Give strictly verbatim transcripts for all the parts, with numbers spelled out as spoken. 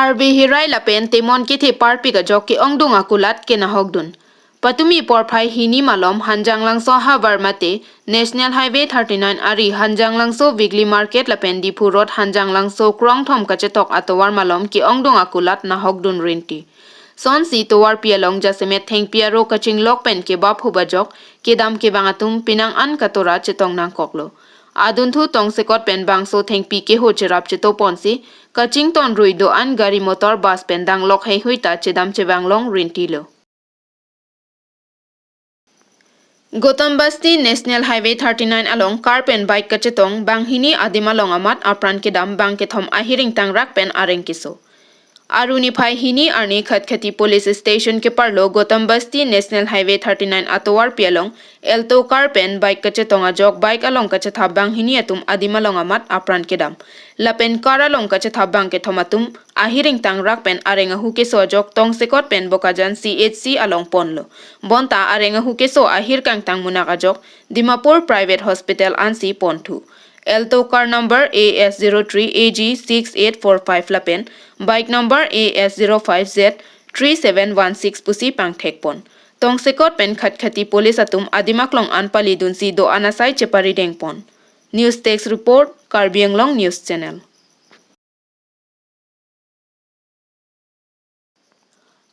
Karbi Hirai lapen Temon kethe parpik ajok ke-ongdung akulat kenahokdun. Patumi porphai hini malom Hanjanglangso havar mate National Highway thirty-nine ari Hanjanglangso Weekly Market lapen Diphu Road Hanjanglangso krongthom kachetok atovar malom ke-ongdung akulat nahokdun rinti. Sonsi tovarpi along jasemet thengpi aro kachinglok pen kebap hup ajok kedam kevang atum penang an katora chetong nangkoklo. Adunthu tongsekot pen bangso thengpi keho cherap chetoponsi kachington rui do-an gari motor bus pen danglok heihui ta chedam chevanglong rintilo. Gautam Basti National Highway thirty-nine along car pen bike kachetong banghini adim along amat apran kedam bangkethom ahiring tangrak pen areng keso. Aru niphai hini arni Khatkhati Police Station keparlo Gautam Basti National Highway thirty-nine atovarpi along Alto car pen bike kachetong ajok bike along kachethap banghini atum adim along amat apran kedam. Lapen car along kachethap bangkethom atum ahiring tangrak pen areng ahu keso ajok tongsekot pen Bokajan C H C along ponlo. Bonta areng ahu keso ahir kangtang munak ajok Dimapur Private Hospital ansi ponthu. Alto car number A S zero three A G six eight four five lapen bike number A S zero five Z three seven one six pusi pangthekpon. Tongsekot pen Khatkhati Police atum adim aklong an palidunsi do-an asai cheparidengpon. News Desk Report, Karbi Anglong News Channel.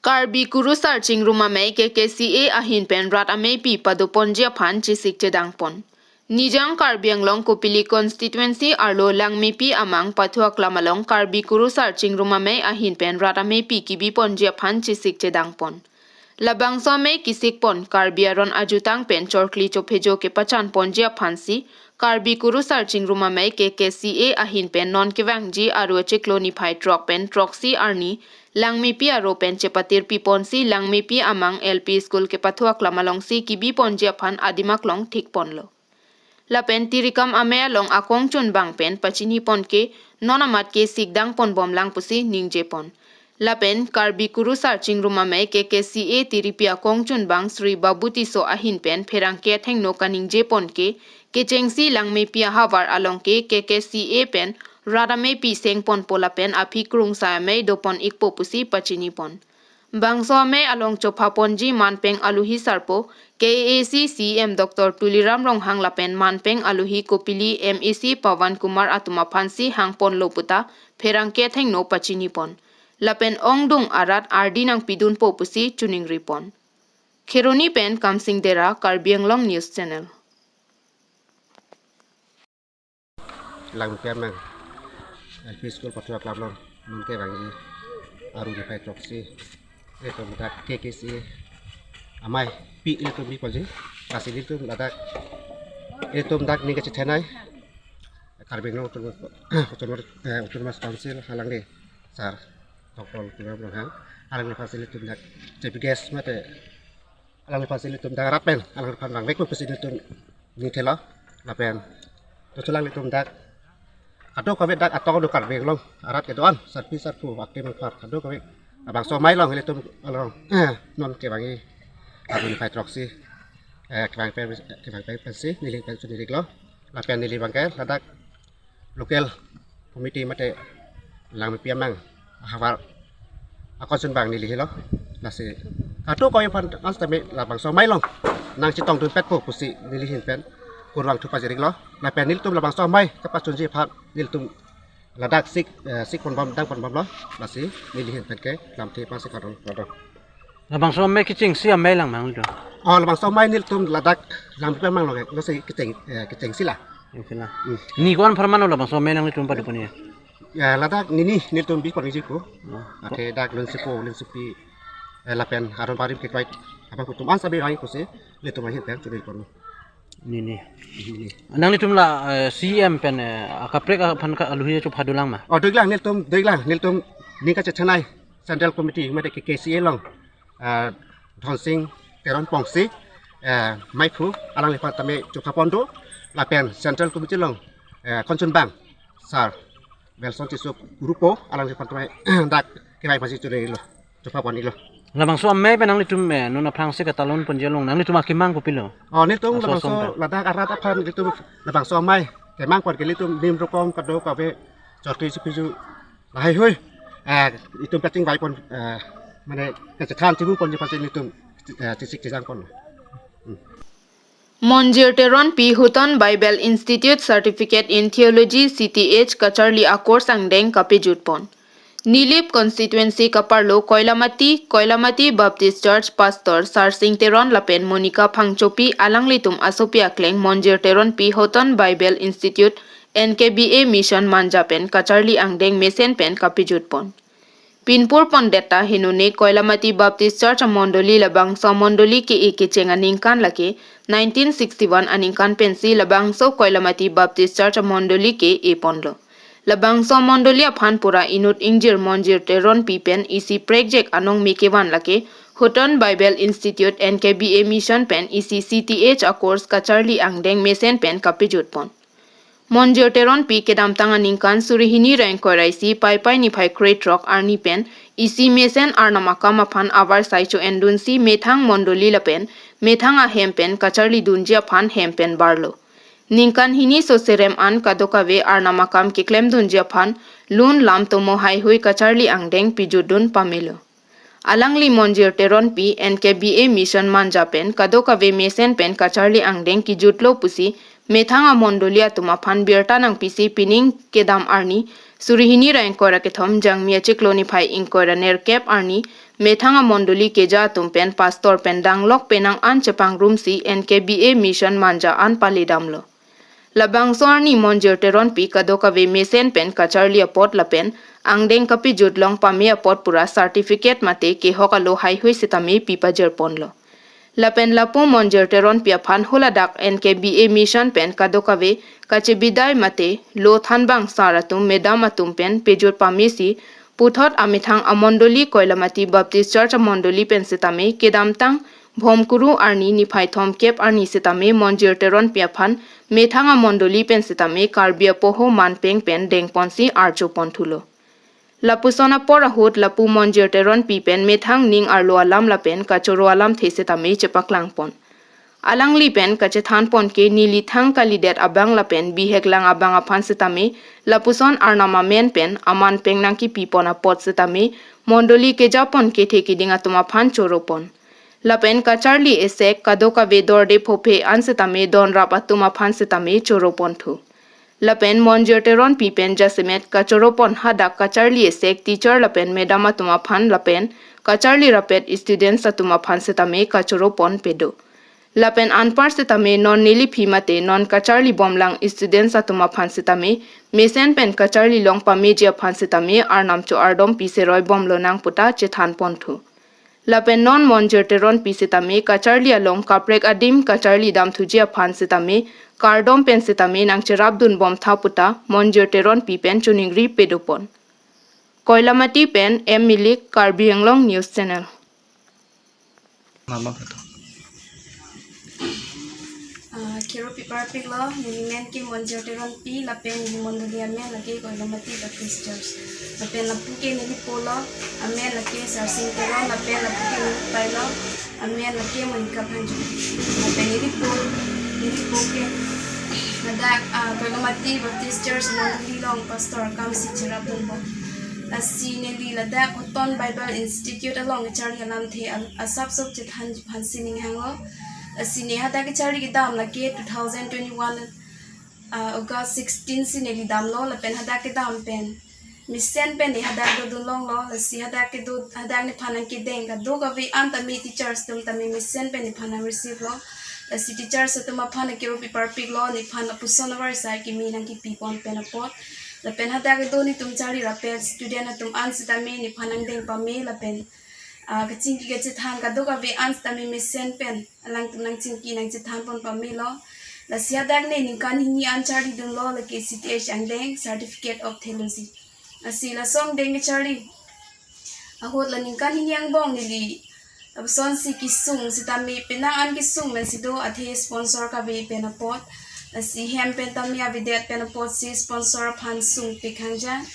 Karbi Kurusar Chingrum Amei K K C A ahin pen rat ameipi padoponji aphan chesik chedangpon. Nijang Karbi Anglong Kopili Constituency arlo Langmepi amang pathu aklam along Karbi Kurusar Chingrum Amei ahin pen rat ameipi kebiponji aphan chesik chedangpon. Labangso amei kesikpon Karbi aron ajutang pen chorkli chophejo kepachanponji aphansi Karbi Kurusar Chingrum Amei K K C A ahin pen non kevangji aru achiklo niphai throk pen throksi arni Langmepi aro pen chepatirpiponsi Langmepi amang L P school kepathu aklam alongsi kebiponji aphan adim aklong thikponlo. Lapen tirikam amei along akongchunbang pen pachinipon ke non amat ke sikdangponbomlang pusi ningjepon. Lapen Karbi Kurusar Chingrum Amei K K C A tiripi akongchunbang Sri Babu Tisso ahin pen pherangke athengno kaningjepon ke kechengsi Langmepi ahavar along ke K K C A pen rat ameipi sengponpo lapen aphi krungsai amei dopon ikpo pusi pachinipon. Bangso amei along chophaponji manpeng aluhi sarpo K A A C C E M Doctor Tuliram Ronghang lapen manpeng aluhi Kopili M A C Pawan Kumar atum aphansi hangponlo puta pherangke athengno pachinipon. Lapen ongdung arat ardi nangpidunpo pusi chiningripon. Kheroni pen Kamsing Dera, Karbi Anglong News Channel. Langmepi amang L P school pathu aklam along non kevangji aru niphai throksi ilitum dak K K C A ameipi ilitum biponji, lasi ilitum ladak ilitum dak ning kachethenei Karbi Anglong Autonomous, Autonomous, eh, Autonomous Council alangli sir Doctor Tuliram Ronghang, alangli aphansi ilitum dak chief guest mate alangli aphansi ilitum dak rat pen alangli aphan vangvekpo pusi ilitum ningthelo. Lapen tocholang ilitum dak kadokave dak atong do Karbi Anglong arat kedo-an sarpi sarpo akim angpar kadokave labangso amei along ilitum along non kevangji aru niphai throksi, eh, kevang pen, kevang pen pensi neli pen chinirik lo. Lapen neli abangke ladak local committee mate Langmepi amang ahavar akongchunbang neli helo. Lasi kadokave aphan an setame labangso amei along nangchetongdunpetpo pusi neli ahin pen kurvangthu pajiriklo. Lapen nelitum labangso amei kepachunji aphan nelitum ladak sik, eh, sikponbom dangponbomlo. Lasi neli ahin pen ke lamthe aphansi kardom kardom. Labangso amei kechengsi amei lang mang do. Oh, labangso amei nelitum ladak Langmepi amang along, eh, lasi kecheng, eh, kechengsi la. Oke la. Hmm. Ni ko-an apharman labangso amei nanglitum padoponji? Ya, ladak nini nelitum biponji ko. Oh. Athe dak lunsepo, lunsepi, eh, lapen aron barim kekvai abang atum an setame vangji pusi nelitum ahin pen chinirik ponlo. Nini. Nini. Nanglitum la, eh, C E M pen, eh, akaprek aphan ke aluhi chophadunlang ma? Oh, doiklang nelitum, doiklang nelitum ning kachethenei Central Committee mate K K C A along, eh, Dhonsing Teron Pongsi, eh, meiphu alangliphan tame chophapon do, lapen Central Committee along, eh, kongchunbang sir Belson Tisso Kurupo alangliphan tame dak kevang aphansi chinirik lo, chophapon-iklo. Labangso amei pen nanglitum, eh, non aphrangsi katalonponji along nanglitum akemang kopilo? Oh, nelitum labangso ason pen ladak arat aphan nelitum labangso amei kemangpon ke nelitum nim rokom kadokave chorkli chophejo laheihui Ah, itum kachingvai pon, ah, mane kachethan chimu ponji aphansi nelitum, ah, chesik chejang pon. Monjir Teronpi Houghton Bible Institute Certificate in Theology, C T H, kacharli a-course angdeng kapejut pon. Nilip constituency kaparlo Koilamati, Koilamati Baptist Church Pastor Sarsing Teron lapen Monica Phangchopi alanglitum asopi akleng Monjir Teronpi Houghton Bible Institute, N K B A Mission Manja pen kacharli angdeng mesen pen kapejut pon. Pinpur pondet ta henone Koilamati Baptist Church amondoli labangso amondoli ke-e kecheng aningkan lake nineteen sixty-one aningkan pensi labangso Koilamati Baptist Church amondoli ke-e ponlo. Labangso amondoli aphan pura inut ingjir Monjir Teronpi pen isi prekjak anong me kevan lake Houghton Bible Institute N K B A Mission pen isi C T H a-course kacharli angdeng mesen pen kapejut pon. Monjir Teronpi kedamtang aningkan suri hini ra ingkoi ra isi Paipai niphai krethrok arni pen isi mesen Arnam akam aphan avarsai cho-endunsi methang mondoli lapen methang ahem pen kacharlidunji aphan hem pen barlo. Ningkan hini soserem an kadokave Arnam akam keklemdunji aphan lun lam tomo haihui kacharli angdeng pejutdun pamelo. Alangli Monjir Teronpi N K B A Mission Manja pen kadokave mesen pen kacharli angdeng kejutlo pusi methang amondoli atum aphan birta nangpisi pining kedam arni suri hini ra ingkoi ra kethom Jangmi achiklo niphai ingkoi ra nerkep arni methang amondoli keja atum pen pastor pen danglok penang an chepangrumsi N K B A Mission Manja an paledamlo. Labangso arni Monjir Teronpi kadokave mesen pen kacharli apot lapen angdeng kapejut long pame apot pura certificate mate kehok alo haihui sitame pipajir ponlo. Lapen lapu Monjir Teronpi aphan huladak N K B A Mission pen kadokave kachebidai mate lo thanbang sar atum madam atum pen pejut pamesi puthot amethang amondoli Koilamati Baptist Church amondoli pen sitame kedamtang Bhomkuru arni niphai thomkep arni sitame Monjir Teronpi aphan methang amondoli pen sitame Karbi apoho manpeng pen dengponsi archo ponthulo. Lapuson apor ahut lapu Monjir Teronpi pen methang ning arlo alam lapen kachoro alamthe sitame chepaklang pon. Alangli pen kachethan pon ke neli thang kalidet abang lapen bihek lang abang aphan sitame lapuson Arnam amen pen amanpeng nangkepi pon apot sitame mondoli keja pon kethe keding atum aphan choro pon. Lapen kacharli esek kadokave dorde phophe an sitame donrap atum aphan sitame choro ponthu. Lapen Monjir Teronpi pen jasemet kachoro pon hadak kacharli esek teacher lapen madam atum aphan lapen kacharli rapet students atum aphan sitame kachoro pon pedo. Lapen anpar sitame non neliphi mate non kacharli bomlang students atum aphan sitame mesen pen kacharli long pameji aphan sitame Arnam cho-ardom piseroi bomlonang puta chethan ponthu. Lapen non Monjir Teronpi sitame kacharli along kaprek adim kacharli damthuji aphan sitame kardom pen sitame nangcherapdun bomtha puta Monjir Teronpi pen choningri pedopon. Koilamati pen M Milik, Karbi Anglong News Channel. Mama kata. Ah, kero pipar piklo, neli men ke Monjir Teronpi, lapen neli mondoli amen lake Koilamati Baptist Church. Lapen lapu ke neli polo, amen lake Sarsing Teron, lapen lapu ke neli pailo, amen lake Monica Phangchopi. Lapen neli po, neli po ke ladak, ah, Koilamati Baptist Church mondoli along pastor akam si cherapdun bom. Lasi neli ladak Houghton Bible Institute along kacharli alamthe al-, asapsop chethan aphansi ning hanglo. Lasi ne hadak kacharli kedam lake two thousand twenty-one, ah, August sixteen si neli damlo lapen hadak kedam pen mesen pen ne hadak dodun longlo. Lasi hadak kedo, hadak nephan nangkedeng kadokave an tame teachers atum tame mesen pen nephan nang receive lo. Lasi teachers atum aphan kero pipar piklo, nephan lapuson avarsai kimi nangkepi pon pen apot. Lapen hadak kedo netum charli rapet student atum an sitame nephan nangdeng pame lapen, ah, kachingki kachethan kadokave an sitame mesen pen alangtum nangchingki nangchethan pon pamelo. Lasi hadak ne ningkan hini an charlidunlo lake C T H angdeng, Certificate of Theology. Lasi laso angdeng charli ahut la ningkan hini angbong neli lapuson si kesung sitame penang an kesung pen si do athe sponsor kave pen apot. Lasi hem pen tame avedet pen apotsi sponsor aphan sungpik hangjan.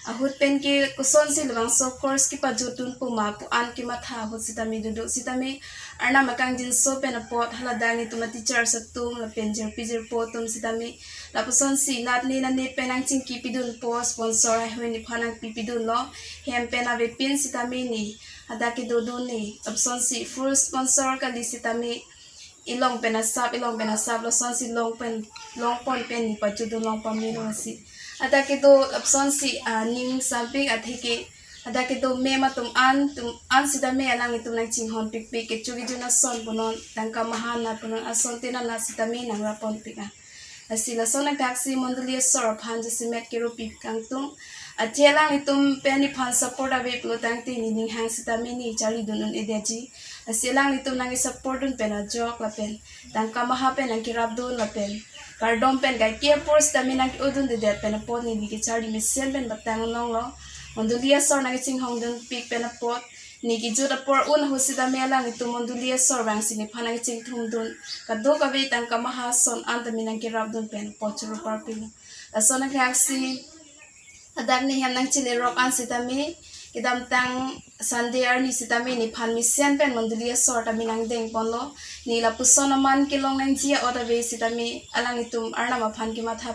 ahut pen ke kosonsi labangso course kepajutdunpo ma pu an kematha ahut sitame dodok sitame, Arnam akangjinso pen apot haladak netum a teachers atum lapen jirpi jirpo atum sitame lapusonsi natne nane pen nangchingkipidunpo, sponsor ahoi nephan nangpipidunlo, hem pen avepin sitame ne hadak kedodun ne lapusonsi full sponsor kali sitame ilong pen asap, ilong pen asap lasonsi long pen, longpon pen ne pajutdun long pame lasi. Hadak kedo lapusonsi aning sampik atheke hadak kedo mema atum an tum an sitame alanglitum nangchinghonpikpik, kecho kejun ason punon, tangka maha nat punon, asonte nat sitame nangraponpik an. Lasi lason athaksi mondoli asor aphan jasemet keropi kangtung. Athe alanglitum pen nephan support ave pulo tangte ne ninghang sitame ne charlidun un-edetji. Lasi alanglitum nangkesupportdun pen ajok lapen tangka maha pen nangkerapdun lapen kardom pen kaike apor sitame nangke-odundedet pen apot neli kecharli mesen pen batang longlo. Mondoli asor nangkechinghongdunpik pen apot ne kejut apor un ahut sitame alanglitum mondoli asor vangsi nephan nangkechingthumdun kadokave tangka maha ason an tame nangkerapdun pen apot choro parpilo. Lason athaksi hadak ne hem nangchelerok an sitame kedamtang Sunday arni sitame nephan mesen pen mondoli asor tame nangdengponlo. Ne lapuson aman kelong nangji a-ot ave sitame alanglitum Arnam aphan kematha